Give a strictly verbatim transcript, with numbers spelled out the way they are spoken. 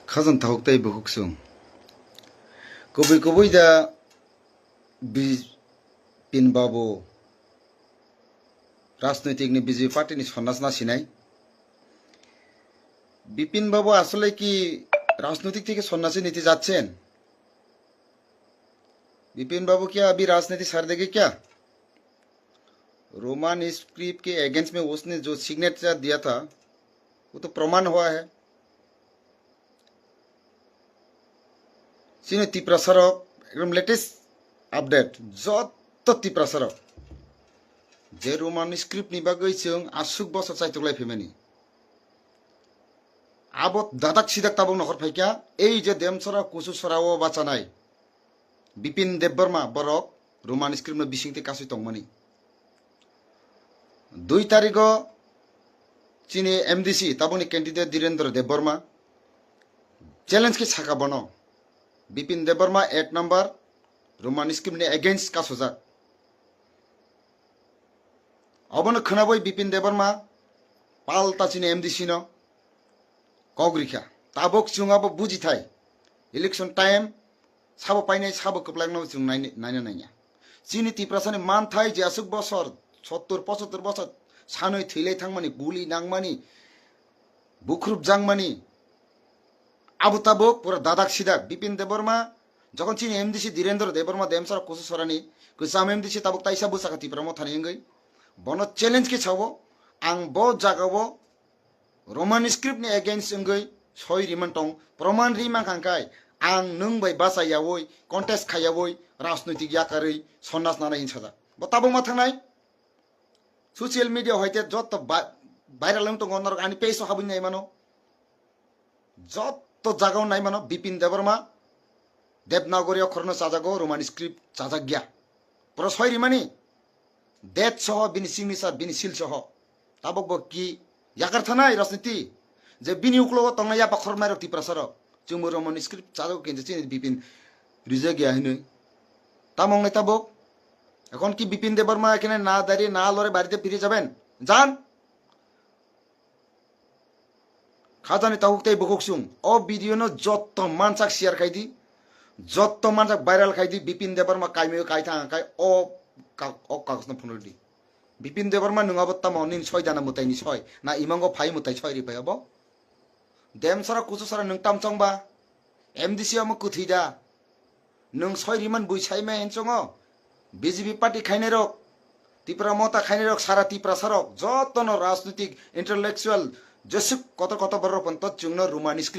Khajang tahuk tei bukhuk chwng. Kubui kubui da Bipin Babu rajnoitikni B J P partyni sonnasna sinai. Bipin Babu asole ki rajnoitik theke sonnasi niti jatsen? Bipin Babu kya abhi rajniti chhar dege kya? Roman script ke against mein usne jo signature diya tha, wo to praman hua hai. Chini Tiprasarok ekdom latest update, joto Tiprasarok je Roman script ni bagwi chwng aswk bosor chaitok lai phaimani. Abo dadak sidak tabuk nokhor phaikha, ei je Demsora Kuchusora o bachanai Bipin Debbarma borok Roman script no bisingtwi kasui tongmani. Dui tarigo chini M D C tabukni candidate Dhirendra Debbarma challenge khe saka bono, Bipin Debbarma ek number Roman script ni against kasujak. Obono khwnabwi Bipin Debbarma palta chini M D C no kok rikha. Tabuk chwng abo bujithai. Election time sabo painai sabo kwplakno chwng naina naina nangya. Chini Tiprasani manthai je aswk bosor, sottor pochottor bosor sanwi thwilai thangmani, guli nangmani, bukhrup jangmani, abo tabuk pura dadak sidak. Bipin Debbarma, jokhon chini M D C Dhirendra Debbarma Demsara Kuchusorani kwcham M D C tabuk taisa bwsakha Tipra Mothani wngwi. Bono challenge khe sao, ang bo jagao Roman script ni against wngwi soi riman tong, proman riman khangkhai ang nwng bai bacha yaui, contest khayaui, rajnoitik yakarwi sonnas nanai hin sajak. Bo tabuk ma thangnai? Social media hoite jotto ba-, viral wng tongo, norok ani page o habwi nai mano. Jotto jagao nai mano Bipin Debbarma Devanagari okhorno chajago, Roman script chajak ya. Poro soi rimani date soho, bini signature, bini seal soho. Tabuk bo ki yakar thanai rajniti je bini uklogo tongnai yapak khoroknai rok Tiprasa rok. Chwngbo Roman script chajak kinsa chini Bipin rijak ya hinwi. Tamo wngnai tabuk? Ekhon ki Bipin Debbarma ekhene na dairi na lore barite phiri jaben? Jan? Khajani tahuk tei bukhuk chwng. O video no jotto mansak share khai di. Jotto mansak viral khai di. Bipin Debbarma kaimio kai thang kai o ka-, o kagos no phunuk di. Bipin Debbarma nwng abo tamo nini soi dana mwtai ni soi. Na imango phai mwtai soi ri phai abo. Demsara Kuchusara nwng tam chong ba? M D C omo kwthwi da? Nwng soi riman bui sai mai hinchongo? B J P party khainai rok, Tipra Motha khainai rok, sara Tiprasa rok, jotono rajnitik intellectual jesuk kotor kotor borok rok pon to chwngno Roman script